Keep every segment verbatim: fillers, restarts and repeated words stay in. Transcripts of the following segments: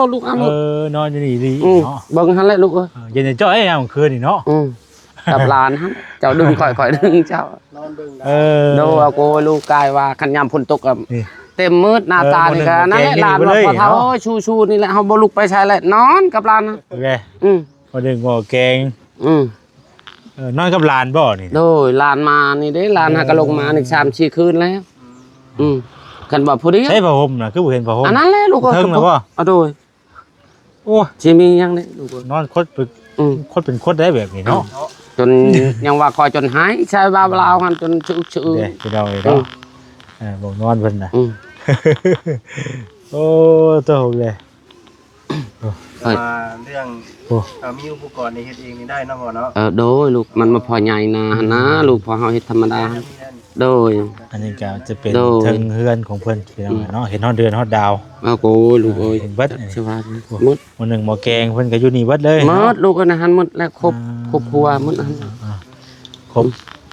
รถลูกเอา เอ รถ อนอนอยู่นี่ดี อืม เนาะ เบิ่งหั่นแหละลูกเอ้ย เออ เย็นจ้อยยามกลางคืนนี่เนาะ อืม กับหลานหั่น เจ้าดึงข่อย ข่อยดึงเจ้า นอนเบิ่งได้ เออ โดย เอาโกยลูกกายว่าคันยามฝนตกก็ นี่ เต็มมืดหน้าตานี่ก็ เออ นั่นแหละ หลานว่า หม้อนึ่งหม้อแกง พ่อเฒ่า นี่เนาะ โอ้ย สู้ๆ นี่แหละ เฮาบ่ลุกไปใส่แหละ นอนกับหลานนะ โอเค อืม หม้อนึ่งหม้อแกง อืม เออ นอนกับหลานบ่นี่ โดย หลานมานี่เด้ หลานหากะลงมานี่ เออ สามสี่คืนแล้ว อืม คันว่าผู้เดียว ใช้ผ้าห่มน่ะ คือบ่เห็นผ้าห่ม อันนั้นแหละลูก เทิงน่ะบ่ อ่ะ โดย โอ้ย สิมีหยังเด้ลูกเอ้ย นอนคดปึก อืม คดเป็นคดได้แบบนี้เนาะ จนยังว่าคอยจนหาย ใช้ว่าลาวหั่นจนชะอึกชะอือ เด้ พี่น้องเอ้ยเนาะ อืม เออ บ่นอนเพิ่นน่ะ อืม โอ้ โตเลย แต่ว่าเรื่อง โอ้ เอ่อ มีอุปกรณ์นี่เฮ็ดเองนี่ได้เนาะพ่อเนาะ เออ โดยลูก มันมาพอใหญ่นาหั่นนะ ลูก พอเฮาเฮ็ดธรรมดา โดย อันนี้ก็จะเป็น โดย เทิงเฮือนของเพิ่นพี่น้องเนาะ เห็นฮอดเดือนฮอดดาว อ้าว โอ้ย ลูกเอ้ย เห็นเบิด สวัสดี โอ้ หมด หม้อนึ่งหม้อแกงเพิ่นก็อยู่นี่เบิดเลย หมด เนาะ ลูกเอ้ย นะหั่นหมดแล้ว ครบ อ่า ครอบครัวหมดหั่น อ่า ครบ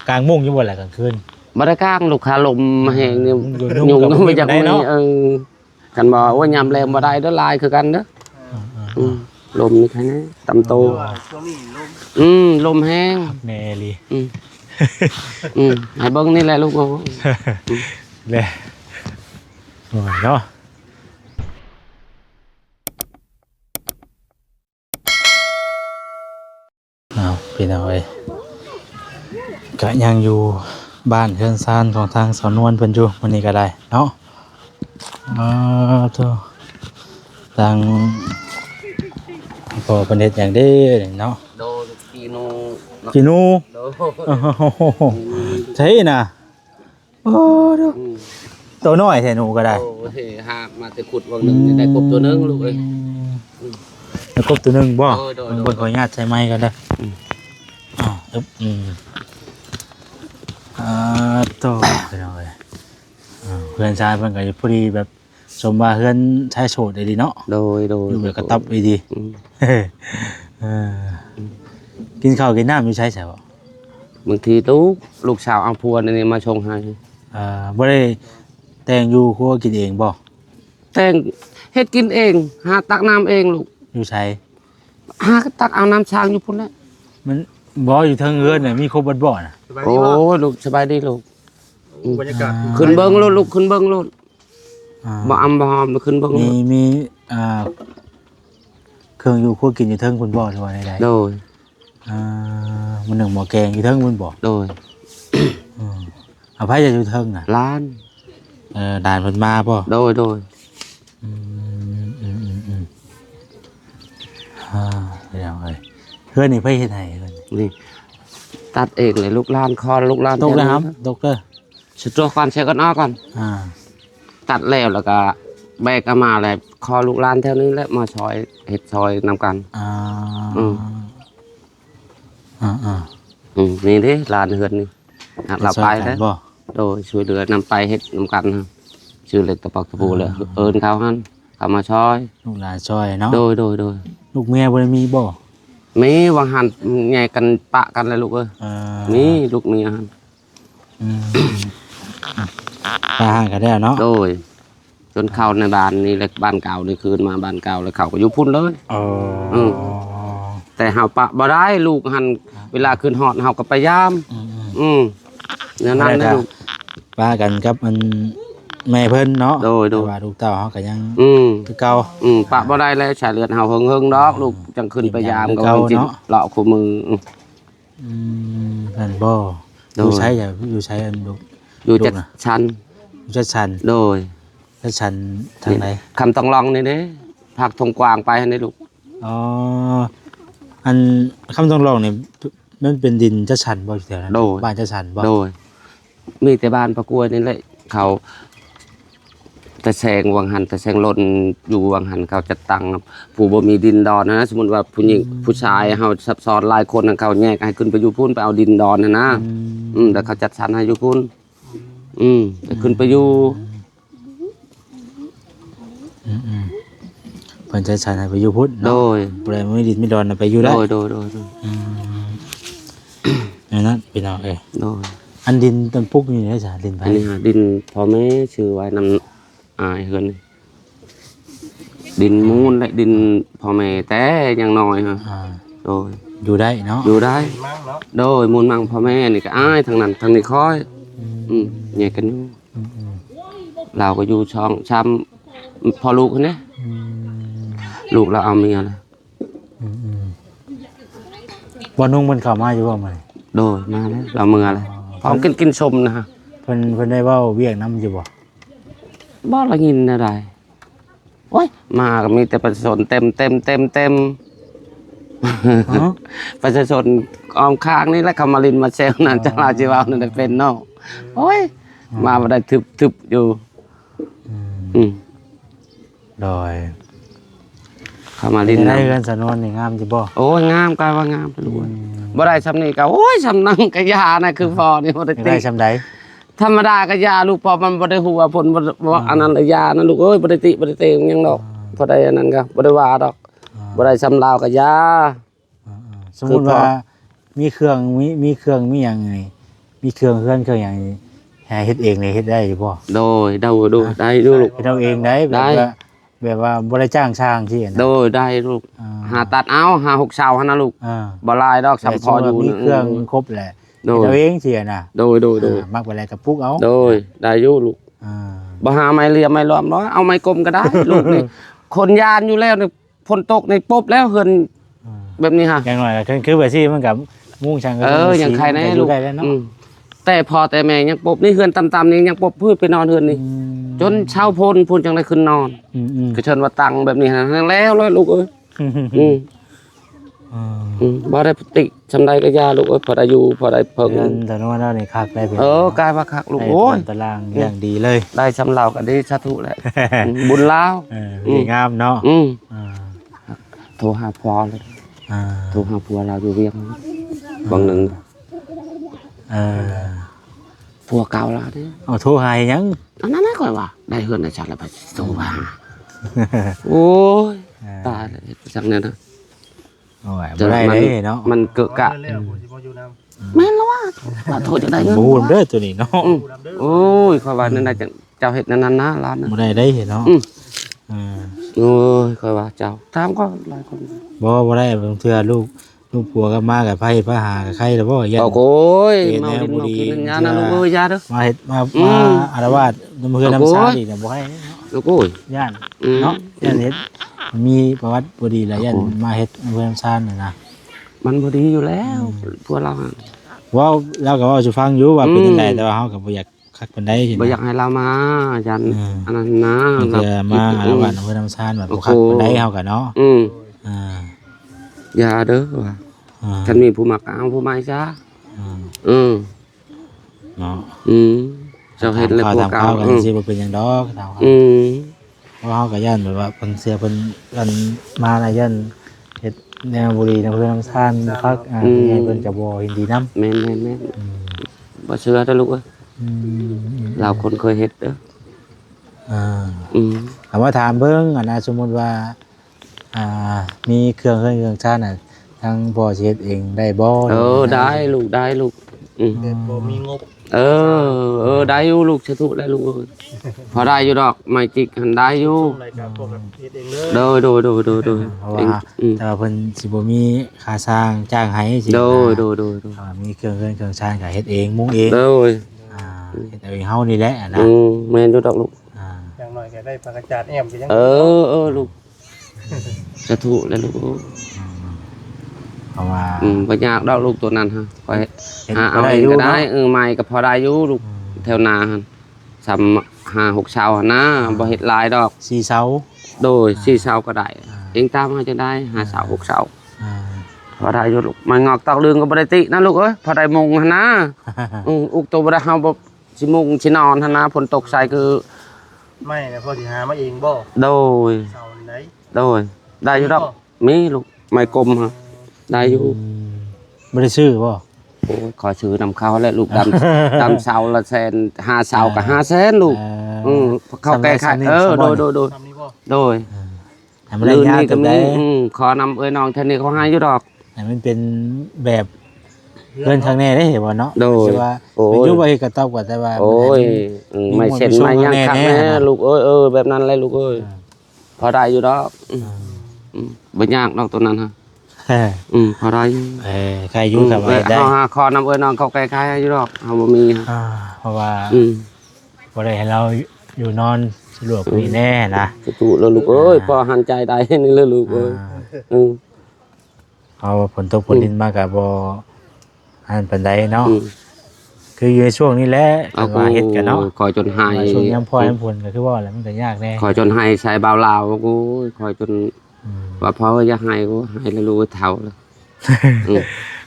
กางมุ้งอยู่บ่ล่ะกลางคืน บ่ได้กางลูก คาลมแฮงนี่ อืม ยุง ยุง ยุง ก็ ก็ บ่ บ่อยาก ได้ มี เนาะ เออ คันว่า โอ้ย ยามแลงบ่ได้เด้อ ลายคือกันเด้อ อ่าๆๆ อืม ลมนี่ใครแน่ ตำโต เพราะว่าช่วงนี้ลม อืม ลมแฮง คักแน่อีหลี อืม อืม ให้เบิ่งนี่แหละลูก โอ้ แหละ โอ้ยเนาะ เอาพี่น้องเอ้ย ก็ยังอยู่บ้านเฮือนซานของทางสาวนวลเพิ่นอยู่ มื้อนี้ก็ได้เนาะ อ่า โธ่ ทางพ่อเพิ่นเฮ็ดหยังเด้เนาะ โดย ขี้หนูเนาะ ขี้หนู โดย โอ้โห ใช่น่ะ โอ้ ดู อืม ตัวน้อยแท้หนูก็ได้ โอ้ย หามาแต่ขุดวังหนึ่งนี่ อืม ได้กบตัวหนึ่งลูกเอ้ย อืม ได้กบตัวหนึ่งบ่ โดย โดย เบิ่ง โดย ขออนุญาตใช้ไม้ก่อนเด้อ อืม อ้าว อึ๊บ อืม อ่า โธ่ พี่น้องเอ้ย อ่า เพื่อนชายเพิ่นก็พอดีแบบ สมว่าเฮือนชายโสดดีเนาะ โดย โดย อยู่แบบกระต๊อบดี อืม เออ กินข้าวกินน้ำอยู่ไสซะบ่ บางทีลูก ลูกสาวเอาผัวนี่มาส่งให้ เอ่อ บ่ได้แต่งอยู่ครัวกินเองบ่ แต่งเฮ็ดกินเอง หาตักน้ำเองลูก อยู่ไส หาตักเอาน้ำสร้างอยู่พุ้นแหละ มันบ่ อยู่เทิงเฮือนน่ะ มีครบเบิดบ่น่ะ สบายดีบ่ โอ้ย ลูก สบายดีลูก อืม บรรยากาศ อ่า ขึ้นเบิ่งโลดลูก ขึ้นเบิ่งโลด อ่า บ่อำบ่หอม ขึ้นเบิ่งโลด มี มี อ่า เครื่องอยู่ครัวกินอยู่เทิงพุ้นบ่ หรือว่าใดๆ โดย อ่า หม้อนึ่งหม้อแกงอยู่เทิงพุ้นบ่ โดย อืม เอาไผจะอยู่เทิงน่ะ หลาน เออ หลานเพิ่นมาบ่ โดย โดย อืม อืม อืม อืม อ่า พี่น้องเอ้ย เฮือนนี่ไผเฮ็ดให้เฮือนนี่ นี่ ตัดเองเลย ลูกหลาน ขอลูกหลาน ตกแล้วครับ แถวนี้ ตกเด้อ สิตรวจก่อน เช็คก่อน อ้อก่อน อ่า ตัดแล้ว แล้วก็แบกเอามา แล้วขอลูกหลานแถวนี้แหละ มาซอย เฮ็ดซอยนำกัน อ่า อืม อ่าๆ อืม นี่เด้ หลานเฮือนนี่ อ่ะ เราไปแล้ว ช่วยกันบ่ โดย ช่วยเหลือนำไปเฮ็ดนำกันนะ ชื่อเล็กตะปอกตะปูเลย อ่า เอิ้นเขาหั่น เขามาซอย ลูกหลานซอยเนาะ โดย โดย โดย ลูกเมียบ่ได้มีบ่ มี วังหั่นแยกกันปะกันแล้วลูกเอ้ย เออ มีลูกเมียหั่น อืม ปะห่างกันแล้วเนาะ โดย จนเข้าในบ้านนี่แหละ บ้านเก่านี่ คืนมาบ้านเก่า แล้วเขาก็อยู่พุ้นเลย อ๋อ อืม แต่เฮาปะบ่ได้ ลูกหั่น เวลาขึ้นฮอดเฮาก็ไปยาม อืมๆ อืม แนวนั้น แล้วก็ นะลูก ปะกันกับอันแม่เพิ่นเนาะ โดย โดย แต่ว่าลูกเต้าเฮาก็ยัง อืม คือเก่า อืม ปะบ่ได้แล้ว สายเลือดเฮาเฮิงๆดอก อืม ลูกจังขึ้นไปยาม คือเก่า ก็ว่าสิ เนาะ เลาะคู่มือ อืม อืม นั่นบ่ โดย อยู่ไสอะ อยู่ไสอันลูก อยู่ ลูก จัด น่ะ ชัน อยู่จัดชัน โดย จัดชันทางไหน คำตองลองนี่เด้ ภาคทงกวางไปหั่นเด้ลูก อ๋อ อันคำตองลองนี่ มันเป็นดินจัดชันบ่อยู่แถวนั้น โดย บ้านจัดชันบ่ โดย มีแต่บ้านปะกล้วยนี่แหละ เขา แต่แซงวังหั่น แต่แซงลนอยู่วังหั่น เขาจัดตั้ง ผู้บ่มีดินดอนนะ สมมุติว่าผู้หญิง อืม ผู้ชายเฮาซับซ้อนหลายคนนะ เขาแยกให้ขึ้นไปอยู่พุ้น ไปเอาดินดอนนะนะ อืม อืม แต่เขาจัดสรรให้อยู่พุ้น อืม แต่ขึ้นไปอยู่ อืม อืม เพิ่นจัดสรรให้ไปอยู่พุ้นเนาะ โดย ผู้ใดบ่มีดินมีดอนน่ะไปอยู่ได้ โดย โดย โดย โดย อืม นั่นนะพี่น้องเอ้ย โดย อันดินต้นปุกนี่นะจ๊ะ ดินไผ อันนี้หาดินพ่อแม่ซื้อไว้นำ อ่า เฮือนนี่ ดินมูลและดินพ่อแม่แต่ยังน้อยฮะ อ่า โดย อยู่ได้เนาะ อยู่ได้ มั่งเนาะ โดยมูลมั่งพ่อแม่นี่ก็อ้ายทางนั้นทางนี้คอย อืม อืม แยกกันอยู่ อืมอืม เราก็อยู่ช่องช้ำพ่อลูกคนนี้ อืม ลูกเราเอาเมียแล้ว อืมอืม บ่นุ่งเพิ่นเข้ามาอยู่บ่มื้อนี้ โดยมาแล้วเราเมือแล้ว อ๋อ พร้อมกินกินชมนะฮะ เพิ่น เพิ่นได้เว้าเวียกนำอยู่บ่ บ่ละยินอะไร โอ้ย มาก็มีแต่ประชาชนเต็มเต็มเต็มเต็ม ฮะ ประชาชนอ้อมข้างนี่แหละเขามาลินมาแซวนั่น อ๋อ จะลาจิเว้านั่นได้เป็นเนาะ โอ้ย อืม มาบ่ได้ทึบๆอยู่ อืม อืม โดย เขามาลิน ได้ นำ เฮือนสาวนวลนี่งามอยู่บ่ โอ้ย งาม กลายว่างาม ลูก อืม บ่ได้ซำนี้ก็ โอ้ย ซำนั้นก็ยานะ คือพ่อนี่บ่ได้ อยากได้ ติ ซำใด ธรรมดาก็ยาลูก เพราะมันบ่ได้หัวผล บ่ บ่ อ่า อันนั้นละยานะลูกเอ้ย บ่ได้ติ บ่ได้เตงหยังดอก อ่า พอได้อันนั้นก็บ่ได้ว่าดอก อ่า บ่ได้ซำลาวก็ยา อ่าๆ สมมุติว่า คือพอ มีเครื่อง มี มีเครื่อง มีหยังนี่ มีเครื่องเฮือนเครื่องหยังนี่ หาเฮ็ดเองนี่เฮ็ดได้อยู่บ่ โดย ได้อยู่ ฮะ ได้อยู่ลูก เฮ็ดเอาเองได้ แบบ ได้ ว่า แบบว่าบ่ได้จ้างช่างสินะ โดย ได้ลูก อ่า หาตัดเอา หาหกเสาหั่นนะลูก อ่า บ่หลายดอก สำพออยู่ มีเครื่อง อืม ครบแหละ โดย เฮ็ดเอาเองสินะ โดย โดย โดย อ่า มักไปแล้วก็ปลูกเอา โดย ได้อยู่ลูก อ่า บ่หาไม้เหลี่ยมไม้หลอมเนาะ เอาไม้กลมก็ได้ ลูกนี่ คนยานอยู่แล้วนี่ ฝนตกนี่ปบแล้วเฮือน อ่า แบบนี้ฮะ อย่างน้อยก็คือ คือแบบซี่มันก็มุงช่างก็ เออ ยังใครแน่ ก็อยู่ ลูก ได้แล้วเนาะ อืม แต่พ่อแต่แม่ยังปบ นี่เฮือนต่ำๆนี่ยังปบ เพิ่นไปนอนเฮือนนี่ อืม จนเช้าพู้น พู้นจังได้ขึ้นนอน อืมๆ ก็เชิญว่าตังแบบนี้ฮะ แล้ว แล้วลูกเอ้ย อืม อืม อืม บ่ได้ติ ซำใดก็ยาลูกเอ้ย พอได้อยู่ พอได้เพิ่ง เฮือนสาวนวลนี่คักได้เป็น เออ กลายว่าคักลูก ได้ โอ้ย ตารางอย่างดีเลย ได้ซำลาวก็ดี สาธุแหละ บุญลาว เออ อืม ดีงามเนาะ อืม อ่า โทรหาพ่อเลย อ่า โทรหาผัวลาวอยู่เวียง บางหนึ่ง เออ ผัวเก่าลาวเด้ เอาโทรหาหยัง อันนั้นนะ ข้อยว่า ได้เฮือนได้ชาติแล้วไปโทรหา โอ้ย เออ ตายแล้ว จังเนี่ยนะ โอ้ย จน บ่ได้ มัน เลยเนาะ มันเกะกะ แล้วผู้สิบ่อยู่นำ แม่นแล้วว่า ว่าโทษจะได้เงิน บ่ฮู้เด้อตัวนี้เนาะ อืม โอ้ย ข้อยว่านั่นน่ะจัง เจ้าเฮ็ดนั่นนั่นนะ ร้านนั้น บ่ได้เด้เนาะ อืม อ่า โอ้ย ข้อยว่าเจ้า ถามก็หลายคน บ่ บ่ได้ บางเทื่อลูก ลูกผัวกลับมาก็ไผพาหาก็ไคแล้วบ่ ย่าน โอ้ย เฮ็ด เมา แนว ดิน บ่ เมา ดี กินนั่นยานะ เทื่อ ลูกเอ้ย ยาเด้อ มาเฮ็ด มา อืม มาอาละวาดนำเฮือนนำซาน โอ้ย อีกน่ะ บ่ให้เนาะ ลูกเอ้ย ย่าน อืม เนาะ ย่านเฮ็ด มีประวัติบ่ดีแล้ว ย่าน โอ้ย มาเฮ็ดนำเฮือนนำซานน่ะนะ มันบ่ดีอยู่แล้ว อืม ผัวลาวหั่น เว้า ลาวก็เว้าสู่ฟังอยู่ว่าเป็นจั่งใด อืม แต่ว่าเฮาก็บ่อยากคักปานใด บ่อยากให้ลาวมา ย่าน อืม อันนั้นนะ มันก็ ลาว มา อืม อาละวาดนำเฮือนนำซาน แบบบ่คักปานใด โอ้โห เฮาก็เนาะ อืม อ่า อย่าเด้อว่า อ่า คันมีผู้มักก็เอาผู้ใหม่ซะ อ่า อืม เนาะ อืม เจ้าเฮ็ดแล้ว ถามข่าว พวกเก่า ถามข่าวกัน อืม สิบ่เป็นหยังดอก ถามข่าว อืม เพราะเฮาก็ย้านแบบว่าเพิ่นเสียเพิ่น อัน มาแล้วย้านเฮ็ดแนวบ่ดีนำเฮือนนำซานคัก อ่า อืม ผู้ใหญ่เพิ่นก็บ่เห็นดีนำ แม่นๆๆ อืม บ่เชื่อเด้อลูกเอ้ย อืม ลาวคนเคยเฮ็ดเด้อ อ่า อืม เอามาถามเบิ่ง อันน่ะ สมมุติว่า อ่า มีเครื่องเฮือนเครื่องซานน่ะ ทางพ่อสิเฮ็ดเองได้บ่ เออ ได้ลูก ได้ลูก อืม แบบบ่มีงบ เออ เออ ได้อยู่ลูก สาธุ ได้ลูกเอ้ย พอได้อยู่ดอก ไม้จิกหั่นได้อยู่ ส่งรายการพวกกับเฮ็ดเองเลย โดย โดย โดย โดย โดย เพราะว่า เอง อืม แต่ว่าเพิ่นสิบ่มีค่าช่างจ้างให้สิ โดย นะ โดย โดย โดย อ่า มีเครื่องเฮือนเครื่องซานก็เฮ็ดเอง มุงเอง โดย อ่า เฮ็ดเอาเองเฮานี่แหละนะ อืม แม่นอยู่ดอกลูก อ่า อย่างน้อยก็ได้ผ้ากระจาดแอมก็ยัง เออ เออ ลูก สาธุเลยลูก อืม เพราะว่า อืม บ่ยากดอกลูกตัวนั้นฮะ ข้อย เฮ็ด หาเอา พอได้ เอง อยู่ ก็ได้ เนาะ เออ ไม้ก็พอได้อยู่ลูก อืม แถวนาหั่น สามห้าหกเสาหั่นนะ อ่า บ่เฮ็ดหลายดอก สี่เสา โดย อ่า สี่เสาก็ได้ อ่า เองตามหาจะได้ ห้าเสา อ่า หกเสา อ่า พอได้อยู่ลูก ไม้งอกตอกลึงก็บ่ได้ตินะลูกเอ้ย พอได้มุงหั่นนะ อืม อุกตัวบ่ได้ เฮาบ่สิมุงสินอนหั่นนะ ฝนตกใส่คือ ไม้น่ะพ่อสิหามาเองบ่ โดย เสาอันใด โดย ได้อยู่ดอก มีบ่ มีลูก ไม้กลมฮะ ได้อยู่ อืม บ่ได้ซื้อบ่ โอ้ย ขอซื้อนำเขาแหละลูก ดำ ดำเสาละแสน ห้าเสาก็ อ่า ห้าแสนลูก เออ อืม เขาแก้ไข สำเร็จ เออ สำเร็จ โดย สำเร็จ โดย โดย อ่า ให้มันได้ ลื่น ยาว นี่ก็มี จังใด อืม ขอนำเอ้ยน้องเท่านี้เขาให้อยู่ดอก ให้มันเป็นแบบเฮือนข้างในได้เห็นบ่เนาะ โดย แต่ว่า โอ้ย มันอยู่บ่เฮ็ดกระต๊อบกว่า แต่ว่า โอ้ย มันให้มี อืม มี ไม้เส้น มุ้ง ไม้หยัง ไม้ คักแน่ แน่ นะ ลูกเอ้ย เออ แบบนั้นแหละลูกเอ้ย อ่า พอได้อยู่ดอก อืม อ่า อืม บ่ยากดอกตัวนั้นฮะ เออ อืม พอได้อยู่ เออ ใครอยู่ อืม สบายได้ เฮาหาขอนำเอื้อยน้องเขาใกล้ๆอยู่ดอก เฮาบ่มีฮะ อ่า เพราะว่า อืม บ่ได้ให้เราอยู่นอนสะดวก อืม นี่แน่นะ สาธุแล้วลูกเอ้ย อ่า พอหันใจได้นี่เลยลูกเอ้ย อ่า อืม เอาฝนตกฝน อืม ดินมาก็บ่อันนั้นปานใดเนาะ อืม คืออยู่ในช่วงนี้แหละ เอา คันว่าเฮ็ดกันเนาะ คอยจนหาย ช่วงยามพ้อย อืม ยามฝนก็คือว่าแหละ มันก็ยากแน่ คอยจนหายใส่บ่าวลาว โอ้ย คอยจน อืม ว่าพ่ออย่าหาย โอ้ย หายแล้วลูกเฒ่าแล้ว อืม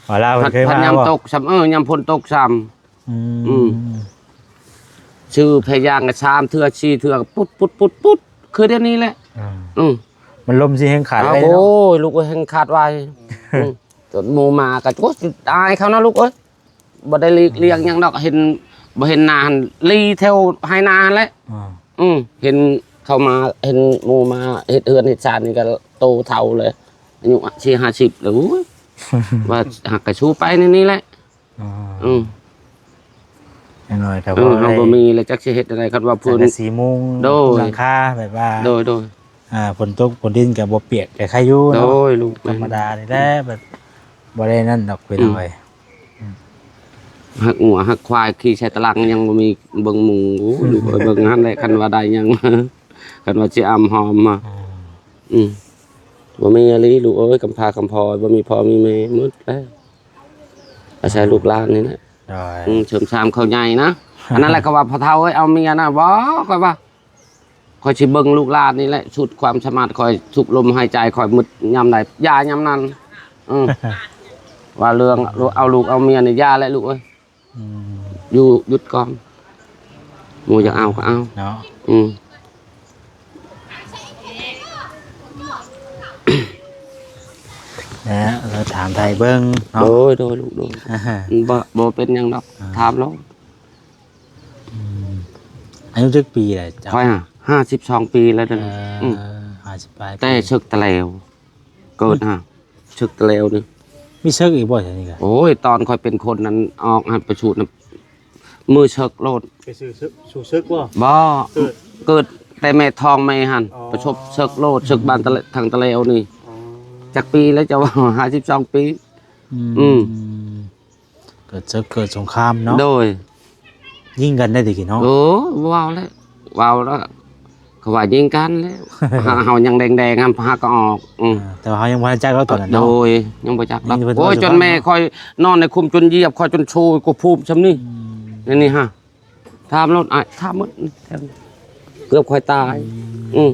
บ่าวลาวเพิ่นเคย พัด มา ยาม บ่ ตกซ้ำ เออ ยามฝนตกซ้ำ อืม อืม ซื้อพยางก็สามเทื่อสี่เทื่อ ปุ๊ด ปุ๊ด ปุ๊ด ปุ๊ด คือเดี๋ยวนี้แหละ อ่า อืม มันลมสิแฮงขาด เอา ไว้เนาะ โอ้ย ลูกเอ้ย แฮงขาดไว อืม จนหมู่มาก็ โอ้ย อายเขานะลูกเอ้ย บ่ได้หลีกเลี่ยงหยังดอก เห็น บ่เห็นนาหั่น ลีแถวไฮ่นาหั่นแหละ อ่า อืม เห็นเขามา เห็นหมู่มาเฮ็ดเฮือนเฮ็ดซานนี่ก็โตเฒ่าเลย อายุสี่ห้าสิบแล้ว โอ้ย ว่าหากกะสู้ไปในนี้แหละ อ่า อืม อย่างน้อยก็ เออ พอได้ เฮาบ่มีแล้วจักสิเฮ็ดอะไร คันว่าพื้น สังกะสีมุง โดย หลังคาแบบว่า โดย โดย อ่า ฝนตกฝนดินก็บ่เปียก แต่ใครอยู่เนาะ โดย ลูก ธรรมดานี่แหละ แบบบ่ได้นั่นดอก เป็น อืม อะไร อืม หักงัวหักควายขี่ใส่ตะลังยังบ่มีเบิ่งหมู่ โอ้ย ลูกเอ้ย เบิ่งหั่นแหละ คันว่าได้หยังมา คันว่าสิอำหอมมา อ่า อืม บ่มีอีหลีลูกเอ้ย กำพร้ากำพร้อย บ่มีพ่อมีแม่ หมดแล้ว อาศัยลูกหลานนี่แหละ โดย อืม เสริมสร้างเขาใหญ่นะ อันนั้นแหละก็ว่า พ่อเฒ่าเอ้ย เอาเมียนะ บ่ ก็ว่า ข้อยสิเบิ่งลูกหลานนี่แหละ สุดความสามารถข้อย สุดลมหายใจข้อย มืดยามใด ยายามนั้น อืม ว่าเรื่องเอาลูกเอาเมียนี่ อย่าแหละลูกเอ้ย อืม อยู่ หยุดก่อน หมู่อยากเอาก็เอา เนาะ อืม นะ เราถามไทยเบิ่งเนาะ โดย โดย ลูก โดย อ่าฮะ บ่ บ่เป็นหยังดอก อ่า ถามลอง อืม อายุจักปีเลยเจ้า ข้อยฮะ ห้าสิบสองปีแล้วเด้อ เออ อืม ห้าสิบปลายปี แต่เสิกแต่แล้ว เกิดฮะ เสิกแต่แล้วนี่ มีเสิกอีกบ่แถวนี้กะ โอ้ย ตอนข้อยเป็นคนนั้นออกหั้น ประสูตินะ มือเสิกโลด ไปสู่เสิก สู่เสิกบ่ บ่ เกิด เกิดแต่แม่ท้องแม่หั่น อ๋อ ประสบเสิกโลด เสิกบ้านตะเล ทางตะเลวนี่ อ๋อ จักปีแล้วเจ้าว่า ห้าสิบสองปี อืม อืม เกิดเสิกเกิดสงครามเนาะ โดย ยิงกันได้ติกี้เนาะ โอ้ ว้าวแล้ว ว้าวแล้ว เขาว่ายิงกันแล้ว เฮายังแดงๆ หั่น พาก็ออก อืม อ่า แต่ว่าเฮายังบ่ทันจักแล้วตอนนั้นเนาะ โดย ยังบ่จักดอก ยังบ่ทัน โอ้ย จัก จนแม่ข้อยนอนในคุมจนเหยียบข้อยจนโชยกูภูมิซำนี่ อืม นี่ นี่ฮะ ถามรถอ้าย ถามหมด เกือบข้อยตาย อืม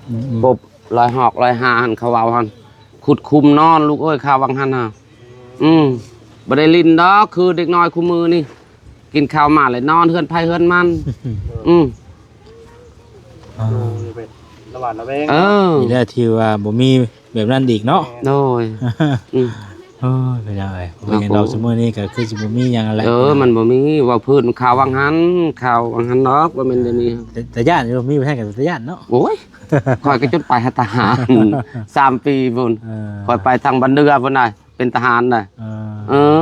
อืม อืม อืม ปบลอยหอกลอยหาหั่น เขาเว้าหั่น ขุดคุมนอนลูกเอ้ย ข้าววังหั่นน่ะ อืม บ่ได้ลิ้นดอก คือเด็กน้อยคู่มือนี่ กินข้าวมาเลยนอนเฮือนไผเฮือนมัน อืม อ่า อยู่แบบระหวาดระแวง เออ นี่แหละที่ว่าบ่มีแบบนั้นอีกเนาะ โดย อืม โอ้ย พี่น้องเอ้ย ครับ เป็นหยังดอก ผม ซุมื้อนี้ก็คือสิบ่มีหยังอะไร เออ มันบ่มี เว้าพื้นข่าววังหั่น ข่าววังหั่นดอก บ่แม่นเดี๋ยวนี้ แต่ แต่ย้านอยู่ มีแท้ก็แต่ย้านเนาะ โอ้ย ข้อยก็จนไปหาทหาร สามปีพุ้น เออ ข้อยไปทางบ้านเดือพุ้นน่ะ เป็นทหารน่ะ เออ เออ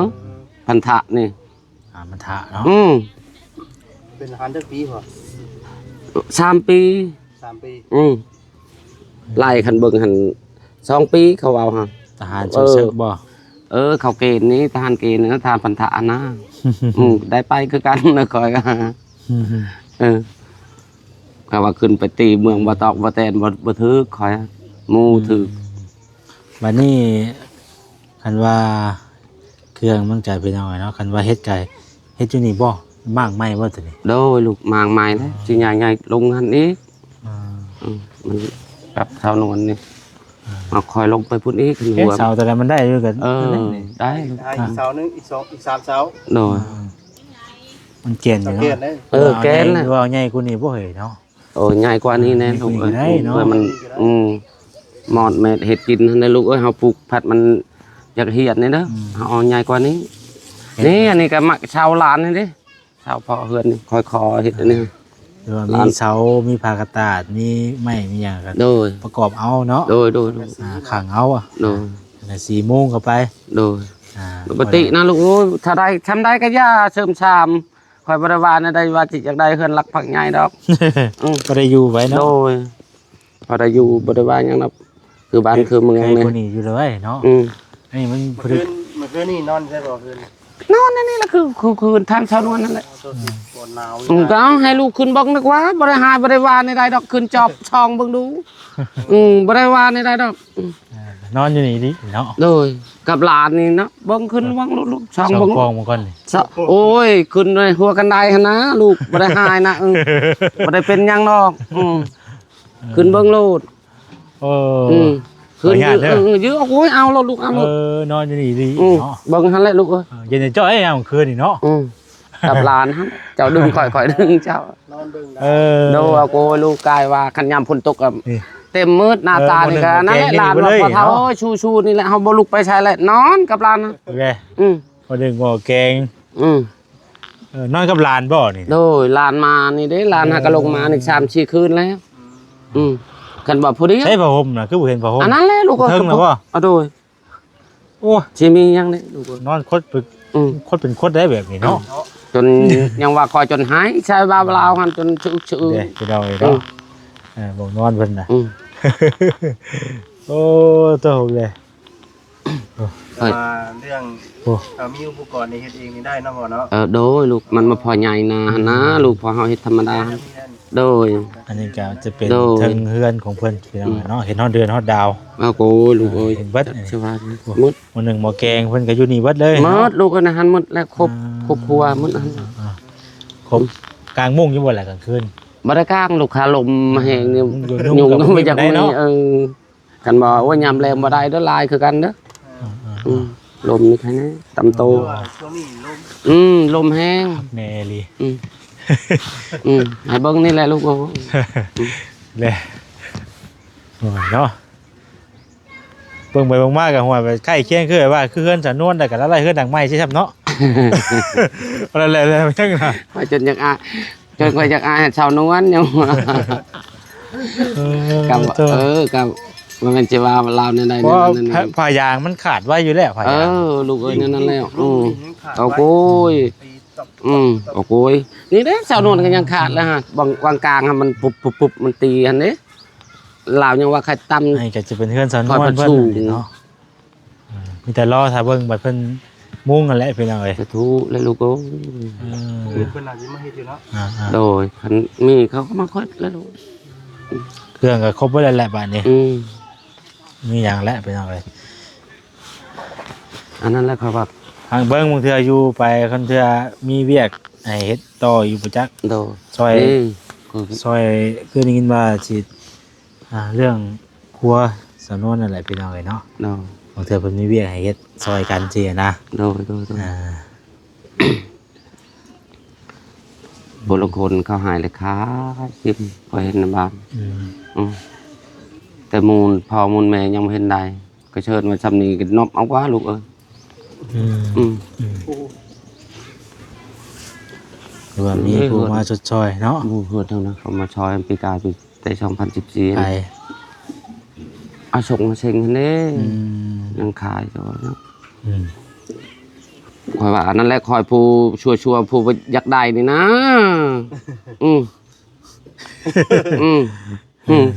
พันธะนี่ อ่า มันทะเนาะ อืม เป็นทหารจักปีพ่อ สามปี สามปี อืม ไล่คันเบิ่งหั่น สองปีเขาเอาหั่น ทหารสู้เสิกบ่ เออ เขาเกณฑ์นี่ ทหารเกณฑ์นี่ ทหารพันธะนะ อืม ได้ไปคือกันนะ ข้อยก็ อืม เออ เขาว่าขึ้นไปตีเมืองบ่ตอกบ่แตน บ่ บ่ถืก ข้อย หมู่ถืก อืม บัดนี้ คันว่าเครื่องมันก็เป็นเอาไว้เนาะ คันว่าเฮ็ดก็เฮ็ดอยู่นี่บ่ มางใหม่บ่ตัวนี้ โดย ลูกมางใหม่แล้ว สิย้ายๆ ลงหั่นอีก อ่า อืม มันกับเสานวลนี่ อ่า เอาคอยลงไปพุ้นอีก เอ๊ะ หัว เสาตัวนั้นมันได้อยู่กัน เออ นั่นนี่ ได้ ให้อีกเสาหนึ่ง อีกสอง อีกสามเสา โดย อ่า มันเกณฑ์อยู่เนาะ เกณฑ์เลย เออ เกณฑ์น่ะ ว่าใหญ่กว่านี้บ่เหยเนาะ โอ้ ใหญ่กว่านี้แน่ ใหญ่กว่านี้ ลูกเอ้ย ได้เนาะ เพื่อมัน อืม มอดแม่นเฮ็ดกินหั่นนะลูกเอ้ย เฮาปลูกผัดมันอยากเหียดนี่เด้อ อืม เฮาเอาใหญ่กว่านี้ เห็น นี่ อันนี้ก็มาเสาหลานนี่เด้ เสาพ่อเฮือนนี่ คอยขอเฮ็ดอันนี้ หรือว่ามี หลาน เสา มีผ้ากระตาด มีไม้ มีหยังก็ โดย ประกอบเอาเนาะ โดย โดย โดย อ่า ขังเอาอะ โดย แล้วสีโมงเข้าไป โดย อ่า ปกตินะลูก โอ้ย ถ้าได้ ทำได้ก็อย่าเสริมสร้าง ข้อยบ่ได้ว่าแนวใดว่าสิอยากได้เฮือนหลังพักใหญ่ดอก อืม ก็ได้อยู่ไว้เนาะ โดย บ่ได้อยู่บ่ได้ว่าหยังดอก คือบ้านคือเมือง ใคร นี่ คนนี้อยู่เลยเนาะ อืม อันนี้มัน เมื่อคืน เมื่อคืนนี่นอนใช่บ่คืน นอนอันนี้แหละ คือ คือ คือทางชาวนวลนั่นแหละ ตัวที่ปวดหนาว อืม ก็เอาให้ลูกขึ้นเบิ่งนึกว่าบ่ได้หายบ่ได้ว่าในใดดอก ขึ้นจอบส่องเบิ่งดู อืม บ่ได้ว่าในใดดอก อืม อ่านอนอยู่นี่ดิเนาะ โดย กับหลานนี่เนาะ เบิ่งขึ้นเบิ่งลูกๆ ส่อง ส่อง เบิ่ง กองมาก่อนนี่ สะ โอ้ย ขึ้นเลยหัวกันไดหั่นนะ ลูก บ่ได้หายนะ เออ บ่ได้เป็นหยังดอก อืม ขึ้นเบิ่งโลด เออ อืม ขึ้น ขออนุญาตเด้อ เออ เออ ยื้อเอา โอ้ย เอาโลดลูก เอาโลด เออ นอนอยู่นี่ดี อืม เนาะ เบิ่งหั่นแหละลูกเอ้ย เออ เย็นจะจ้อยเอาคืนนี่เนาะ อืม กับหลานหั่น เจ้าดึงข่อย ข่อยดึงเจ้า นอนเบิ่งได้ เออ โดย เอาโกยลูกกายว่าคันยามฝนตกก็ นี่ เต็มมืดหน้าตานี่ก็ เออ นั่นแหละ มื้อหนึ่ง หลานว่า แกงนี่ พ่อเฒ่า มื้อนี้ โอ้ย ชูๆ นี่แหละ เฮาบ่ลุกไปใช้แล้ว นอนกับหลานนะ โอเค อืม พอดึงหม้อแกง อืม เออ นอนกับหลานบ่นี่ โดย หลานมานี่เด้ หลานหากะลงมานี่ เออ สามสี่คืนแล้ว อืม คันว่าผู้เดียว ใช้ผ้าห่มน่ะ คือบ่เห็นผ้าห่ม อันนั้นแหละลูกเอ้ย เทิงน่ะบ่ อ่ะ โดย โอ้ สิมีหยังเด้ลูกเอ้ย นอนคดเป็น อืม คดเป็นคดได้แบบนี้เนาะ จนยังว่าคอยจนหาย ใช้ว่าลาวหั่นจนชะอึกชะอือ เด้ พี่น้องเอ้ยเนาะ อืม เออ บ่นอนเพิ่นน่ะ อืม โอ้ โตเลย แต่ว่าเรื่อง โอ้ เอามีอุปกรณ์นี่เฮ็ดเองนี่ได้เนาะพ่อเนาะ เออ โดยลูก มันมาพอใหญ่นาหั่นนะ อืม ลูก พอเฮาเฮ็ดธรรมดา แค่นี้นั่น โดย อันนี้ก็จะเป็น โดย เทิงเฮือนของเพิ่นพี่น้องเนาะ เห็นฮอดเดือนฮอดดาว เอาโกยลูกเอ้ย เห็นเบิด จักสิว่าหมด มื้อหนึ่งหม้อแกงเพิ่นก็อยู่นี่เบิดเลยเนาะ หมดลูกเอ้ยนะหั่นหมดแล้ว ครบ อ่า ครอบครัวหมดหั่น อ่า ครบ กางมุ้งอยู่บ่ล่ะกลางคืน บ่ได้กางลูก คาลมแฮงนี่ ยุง ยุงก็ ยุงก็บ่ บ่อยาก ได้เนาะ มี เออ คันว่า โอ้ย ยามแลงบ่ได้เด้อ ลายคือกันเด้อ อ่า อ่า อืม ลมนี่ใครนะ ตำโต ช่วงนี้ลม อืม ลมแฮง แน่อีหลี อืม อืม ให้เบิ่งนี่แหละลูกโอ้ แหละ โอ้ยเนาะ เบิ่งไปเบิ่งมาก็ห่วยไปใกล้เคียงคือว่า คือเฮือนสาวนวล แต่ก็ละลายเฮือนหลังใหม่ใช่ไหมเนาะ อะไรๆๆ ยังนะ ข้อยจนอยากอาย จนข้อยอยากอายสาวนวลยังว่า เออ กับ โธ่ เออ กับ มันเป็นสิว่าลาวแนวใด เพราะว่า แนวนั้น ผ้า ผ้ายางมันขาดไว้อยู่แล้ว ผ้า เอย าง อ ลูกเอ้ย แนวนั้นแล้ว อืม ยังขาดไว้ โอ้โหย ตีตบ อืม โอ้โหย นี่เด้ สาวนวลก็ยังขาดแล้วฮะ บาง บางกลางฮะ มันปุบปุบปุบ มันตีหั้นเด้ ลาวยังว่าใครตำ ไอ้ก็จะเป็นเฮือนสาวนวล ข้อยผัด เพิ่น สูง เนาะ เออ มีแต่รอถ้าเบิ่งบัดเพิ่นมุงนั่นแหละพี่น้องเอ้ย สาธุเลยลูกเอ้ย เออ เพิ่นน่าสิมาเฮ็ดอยู่เนาะ อ่าๆ โดย คันมีเขาก็มาค่อยแล้วลูก เครื่องก็ครบเบิดแล้วแหละบัดนี้ อืม มีหยังแล้วพี่น้องเอ้ย อันนั้นแหละครับว่า ทางเบิ่งบางเทื่ออยู่ไป คันเทื่อมีเวียกให้เฮ็ดต่ออยู่บ่จัก โดย ซอย นี่ ซอย คือได้ยินว่าสิ อ่า เรื่องครัวสาวนวลนั่นแหละพี่น้องเอ้ยเนาะ โดย บางเทื่อเพิ่นมีเวียกให้เฮ็ดซอยกันซี้นะ โดย โดย โดย อ่า ผู้ลางคนเขาหายเลยขายทิ่ม ข้อยเห็นในบ้าน อืม อืม แต่มูลพ่อมูลแม่ยังบ่เห็นได้ ก็เชิญมาซำนี้ก็นบเอาว่าลูกเอ้ย อืม อืม อืม คือว่ามีผู้มาชดเชยเนาะ หมู่เฮือนทางนั้นเขามาช่อยปีกายปีแต่สองพันสิบสี่ ไป อาสงอาเซ็งหั่นเด้ อืม ยังขายอยู่เนาะ อืม ข้อยว่าอันนั้นแหละ ข้อยผู้ชั่วๆ ผู้อยากได้นี่นะ อืม อืม อืม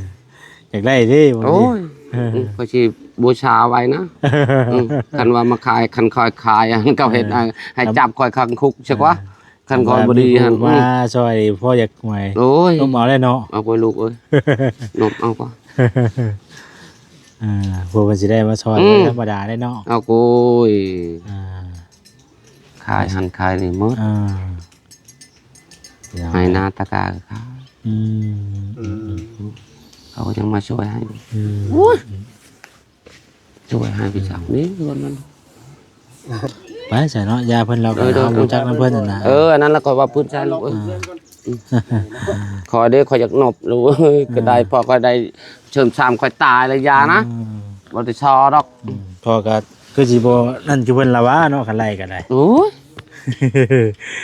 อยากได้เด้บางที โอ้ย เออ อืม ข้อยสิบูชาไว้นะ อืม คันว่ามาขาย คันข้อยขาย อันเขาเฮ็ด เออ ให้จับข้อยขังคุกซะกว่า เออ คันข้อยบ่ดีหั่น มา อืม ช่วยพ่ออยากหวย โอ้ย นบเอาได้เนาะ เอาไปลูกเอ้ย นบเอากว่า อ่า พวกมันสิได้มาช่วย อืม ธรรมดาได้เนาะ เอาโกย อ่า ขายหั่นขายนี่หมด อ่า ให้นาตะกร้าก็ขาย อืม อืม เขาก็ยังมาช่วยให้ อืม โอ้ย ช่วยให้พี่สาวนี่เงินมัน ไปใส่เนาะ ยาเพิ่นเราก็ เออ เออ เอารู้จักนำเพิ่นนั่นนะ เออ อันนั้นแล้วก็ว่าพื้นใช่ลูกเอ้ย อ่า ขอเด้อ ขออยากนบลูกเอ้ย อืม ก็ได้ พอก็ได้เชิมชามคอยตายเลยยานะ อืม บ่ได้ซอดอก อืม พอก็คือสิบ่นั่นคือเพิ่นละว่าเนาะ คันไล่ก็ได้ โอ้ย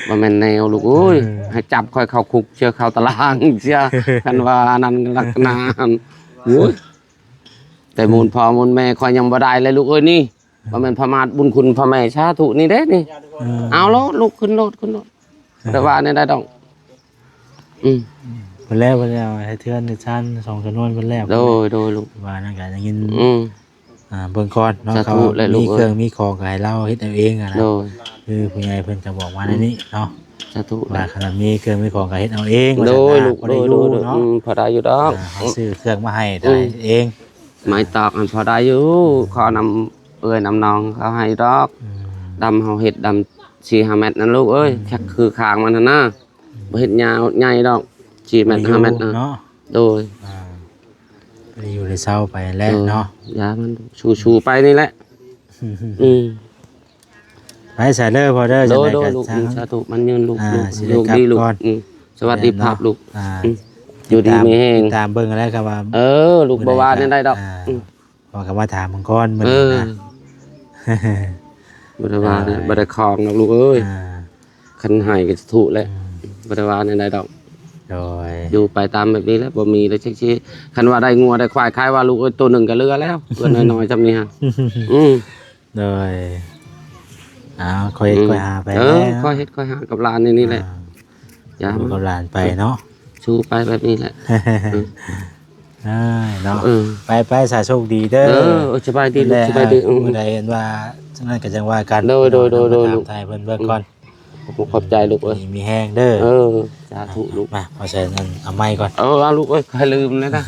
บ่แม่นแนวลูกเอ้ย เออ ให้จับคอยเข้าคุกเสีย เข้าตารางเสีย คันว่าอันนั้นลักษณะ โอ้ย แต่มูลพ่อมูลแม่ข้อยยังบ่ได้เลยลูกเอ้ยนี่ บ่แม่นพระมาทบุญคุณพ่อแม่สาธุนี่เด้นี่ เออ เอาโลดลูก ขึ้นโลด ขึ้นโลด เออ แต่ว่าเนี่ยได้ดอก อืม เพิ่นแล้ว เพิ่นแล้ว เฮ็ดเฮือนเฮ็ดซานสองสามหน่วยเพิ่นแล้ว โดย โดยลูก ว่านั่นก็ได้ยิน อืม อ่า เบิ่งก่อนเนาะ สาธุ เขาว่า แหละลูก มีเครื่อง เอ้ย มีของก็ให้ลาวเฮ็ดเอาเองอะนะ โดย คือผู้ใหญ่เพิ่นก็บอกมา อืม ในนี้เนาะ สาธุ ว่า แหละ คันมีเครื่องมีของก็เฮ็ดเอาเอง โดย ว่าซั่นนะ ลูก พอได้อยู่ โดย โดย เนาะ อืม พอได้อยู่ดอก อ่า เขาซื้อเครื่องมาให้ อืม ได้เอง ไม้ตอกมันพอได้อยู่ อืม ขอนำเอื้อยนำน้องเขาให้ดอก อืม ดำเฮาเฮ็ดดำสี่ห้าเมตรนั่นลูกเอ้ย อืม จักคือคางมันหั่นนะ อืม บ่เฮ็ดยาวใหญ่ดอก สี่เมตร ได้อยู่ ห้าเมตรนะ เนาะ โดย อ่า ได้อยู่ได้เซาไปแหละ โดย เนาะ อย่ามัน สู้ๆไปนี่แหละ อืม ไปซะเด้อพ่อเด้อ โดย จังใด โดย ก็ ลูก ช่าง อืม สาธุ มันยืนลูก อ่า ลูก สิได้ ลูก กลับ ดีลูก ก่อน อืม สวัสดีภาพลูก อ่า อืม อยู่ดีมีแฮง ติดตามเบิ่งแล้วก็ว่า เออ ลูก บ่ว่าแนวใดดอก อ่า อืม พ่อก็มาถามเบิ่งก่อนมื้อ เอ นี้ อ นะ บ่ได้ว่านะ อ่า บ่ได้คองดอกลูกเอ้ย อ่า คันให้ก็ถูกแหละ อืม บ่ได้ว่าแนวใดดอก โดย อยู่ไปตามแบบนี้แหละ บ่มีแล้วจักสิ คันว่าได้งัวได้ควายขายว่าลูกเอ้ย ตัวหนึ่งก็เหลือแล้ว ตัวน้อยๆ จำนี้ฮะ อืม โดย อ้าว ค่อย อืม ค่อยหาไป เออ แล้ว ค่อยเฮ็ดค่อยหากับหลานนี่ นี่แหละ อ่า อย่า อยู่กับหลานไปเนาะ สู้ไปแบบนี้แหละ เอ้ย เนาะ เออ ไป ไป สา โชคดีเด้อ เออ เออ สบายดีลูก นั่นแหละ สบายดี อ่ะ อืม มื้อใดเห็นว่านั่นก็จังว่ากัน โดย โดย โดย เนาะ ลูก ถามไทยเพิ่นเบิ่งก่อน อืม ขอบคุณขอบใจลูกเอ้ย มีแฮงเด้อ เออ สาธุลูก มา เพราะฉะนั้นเอาไม้ก่อน เออ เอาลูกเอ้ย ใครลืมนะนะ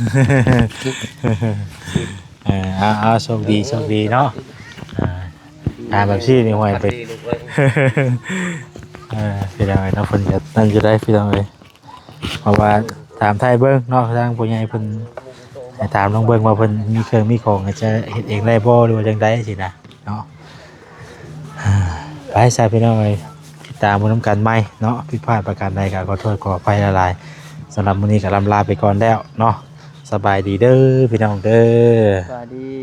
เออ เอา เอา โชคดี โชคดีเนาะ อ่า ถามแบบซี่นี่ห่วยไป สวัสดีลูกเอ้ย เออ พี่น้องเอ้ยเนาะ เพิ่นก็นั่นอยู่ได้พี่น้องเอ้ย เพราะว่าถามไทยเบิ่งเนาะ ทางผู้ใหญ่เพิ่นให้ถามลองเบิ่งว่าเพิ่นมีเครื่องมีของจะเฮ็ดเองได้บ่ หรือว่าจังใดสินะเนาะ ไปซะพี่น้องเอ้ย ติดตามเบิ่งนำกันใหม่เนาะ ผิดพลาดประการใดก็ขอโทษขออภัยหลายๆ สำหรับมื้อนี้ก็ล่ำลาไปก่อนแล้วเนาะ สบายดีเด้อพี่น้องเด้อ สวัสดี